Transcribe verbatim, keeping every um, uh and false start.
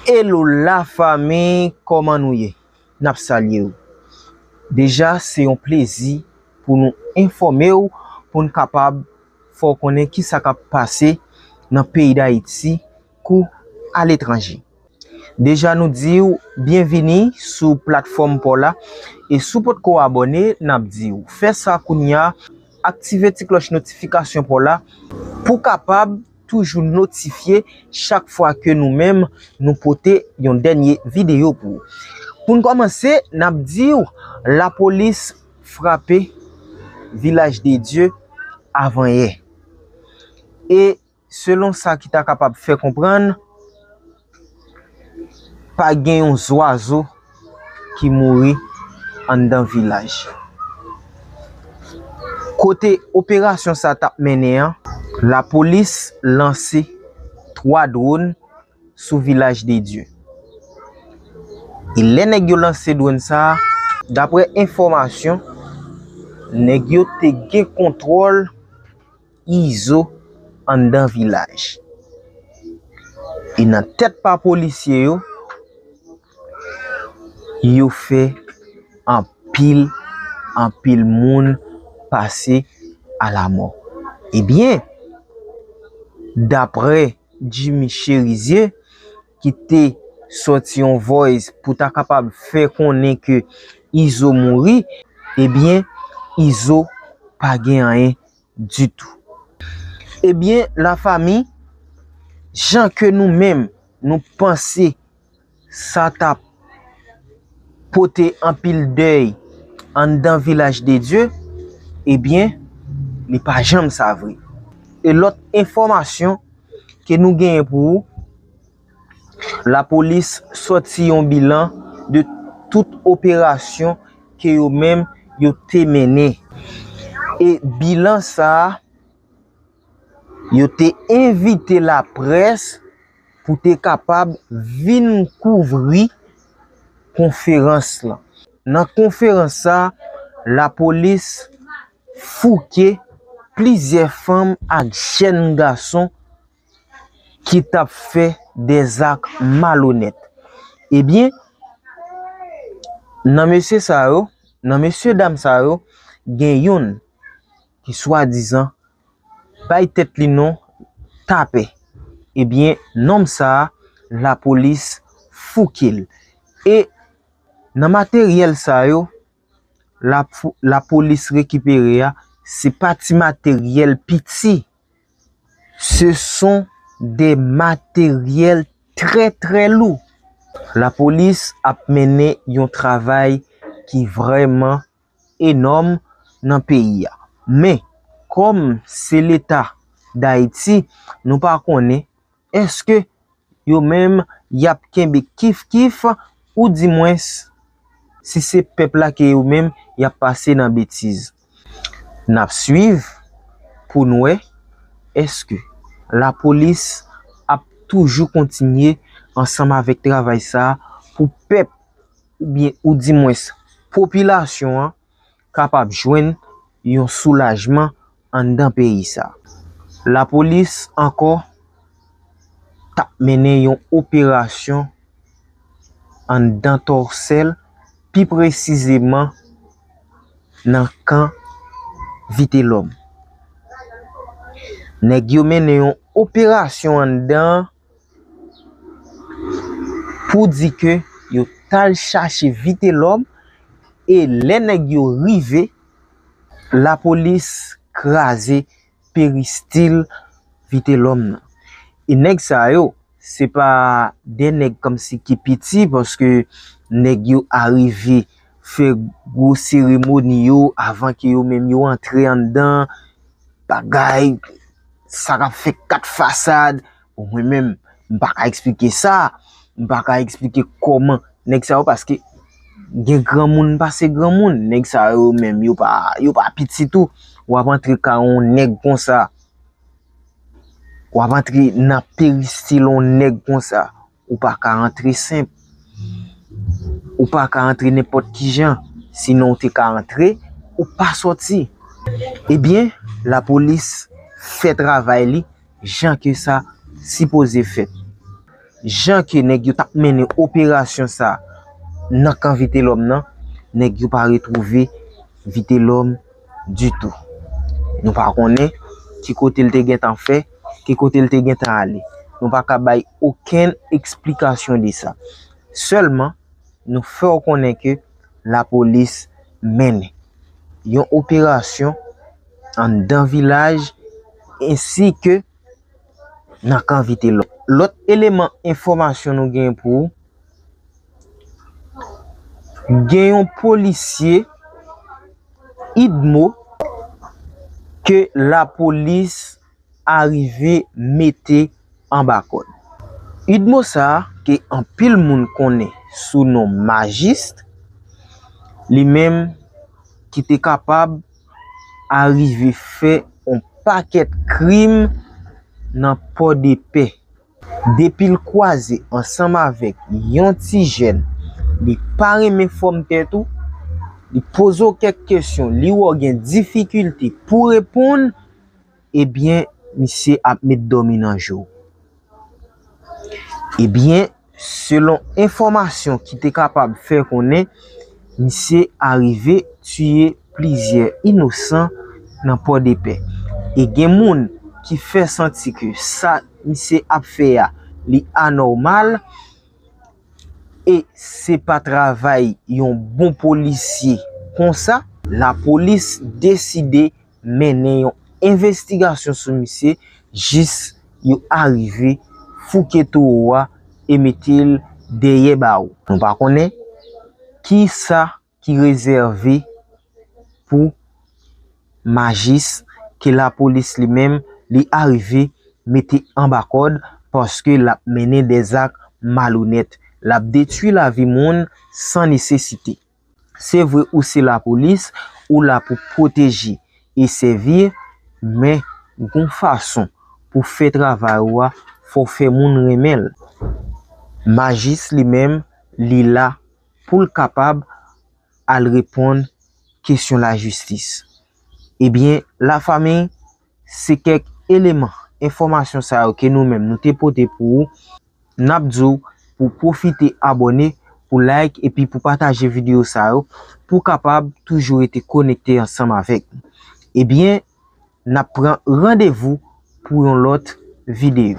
Hello la fanmi, kòman nou ye? N ap salye w. Deja, se yon plezi pou nou enfòme w, pou n kapab fè w konnen kisa k ap pase nan peyi Dayiti kou aletranje. Deja, nou di w byenvini sou platfòm pa w la. E si w potko abòne, n ap di w fè sa kounye a, aktive ti klòch notifikasyon pa w la pou w kapab toujou notifye chak fwa ke nou menm nou pote yon dènye videyo pou ou. Pou n kòmanse, n ap di w lapolis frape Vilaj de Dye avanyè. E selon sa ki ta kapab fè konprann, pa gen yon zwazo ki mouri anndan vilaj. Kote operasyon sa t ap mennen an, lapolis lanse twa dwòn sou Vilaj de Dye. E lè nèg yo lanse dwòn sa a, daprè enfòmasyon, nèg yo te gen kontwòl Izo anndan vilaj. E nan tèt pa polisye yo, yo fè anpil, anpil moun pase alamò. Ebyen, daprè Jimmy Chérizier, ki te sòti yon voice pou ta kapab fè konnen ke Izo mouri, ebyen, Izo pa gen anyen ditou. Ebyen, lafanmi, jan ke nou menm, nou panse sa t ap pote anpil dèy anndan Vilaj de Dye, ebyen, li pa janm sa vre. E lòt enfòmasyon ke nou genyen pou ou, lapolis sòti yon bilan de tout operasyon ke yo menm yo te mennen. E bilan sa a, yo te envite laprès pou te kapab vin kouvri konferans lan. Nan konferans sa, lapolis fouke plizyè fanm ak jèn gason ki t ap fè dèzak malonèt. Ebyen, nan mesye sa yo, nan mesye dam sa yo, gen youn ki swadizan bay tèt li non Tapè. Ebyen, nonm sa a, lapolis fouke l. E nan materyèl sa yo, la, lapolis rekipere a, se pa ti materyèl piti. Ce sont des matériels très, très lourds. Lapolis ap mennen yon travay ki vrèman enòm nan peyi a. Men, kòm se Leta Dayiti, nou pa konnen èske yo menm y ap kenbe kif kif, oudimwens, si se pèp la ke yo menm y ap pase nan betiz. N ap swiv pou n wè èske lapolis ap toujou kontinye ansanm avèk travay sa a pou pèp oubyen, oudimwens, popilasyon an kapab jwenn yon soulajman anndan peyi sa. Lapolis ankò t ap mennen yon operasyon anndan Tòsèl, pi presizeman nan kan Vitelòm. Nèg yo mennen yon operasyon anndan pou di ke yo t al chache Vitelòm, e lè nèg yo rive, lapolis kraze peristil Vitelòm nan. E nèg sa yo, se pa de nèg kòmsi ki piti, paske nèg yo arive fè gwo seremoni yo avan ke yo menm yo antre anndan, bagay, sa k ap fè kat fasad. Bon, mwen menm, m pa ka eksplike sa. M pa ka eksplike kòman nèg sa yo, paske gen granmoun pase granmoun. Nèg sa yo menm, yo pa, yo pa piti tou. W ap antre kay yon nèg konsa. W ap antre nan peristil yon nèg konsa. Ou pa ka antre senp. Ou pa ka antre nenpòt ki jan. Sinon, ou te ka antre, ou pa sòti. Ebyen, lapolis fè travay li jan ke sa sipoze fèt. jan ke nèg yo t ap mennen operasyon sa nan kan Vitelòm nan, nèg yo pa retwouve Vitelòm ditou. Nou pa konnen ki kote l te gentan fè, ki kote l te gentan ale. Nou pa ka bay okenn eksplikasyon de sa. Sèlman, nou fè w konnen ke lapolis mennen yon operasyon anndan vilaj ensi ke nan kan Vitelòm. Lòt eleman enfòmasyon nou gen pou ou, gen yon polisye Idmo ke lapolis arive mete anba kòd. Idmo sa a ke anpil moun konnen sou non Majis, li menm ki te kapab arive fè yon pakèt krim nan Pòdepè. Depi l kwaze ansanm avèk yon ti jèn, li pa renmen fòm tèt ou, li poze w kèk kesyon, li wè w gen difikilte pou reponn, ebyen, misye ap met dòmi nan je w. Ebyen, selon enfòmasyon ki te kapab fè konnen, misye arive tiye plizyè inosan nan Pòdepè. E gen moun ki fè santi ke sa misye ap fè a, li anòmal e se pa travay yon bon polisye konsa. Lapolis deside mennen yon envestigasyon sou misye jis yo arive fouke towo a e mete l dèyè bawo. Nou pa konnen ki sa ki rezève pou Majis ke lapolis li menm li arive mete anba kòd paske l ap mennen dèzak malonèt, l ap detwi lavi moun san nesesite. Se vre ou se lapolis, ou la pou pwoteje e sèvi, men gon fason pou fè travay ou a, fò w fè moun renmen l. Majis li menm, li la pou l kapab al reponn kesyon lajistis. Ebyen, lafanmi, se kèk eleman enfòmasyon sa yo ke nou menm nou te pote pou ou. N ap di w pou pwofite abòne, pou like epi pou pataje videyo sa yo pou w kapab toujou rete konekte ansanm avèk nou. Ebyen, n ap pran randevou pou yon lòt videyo.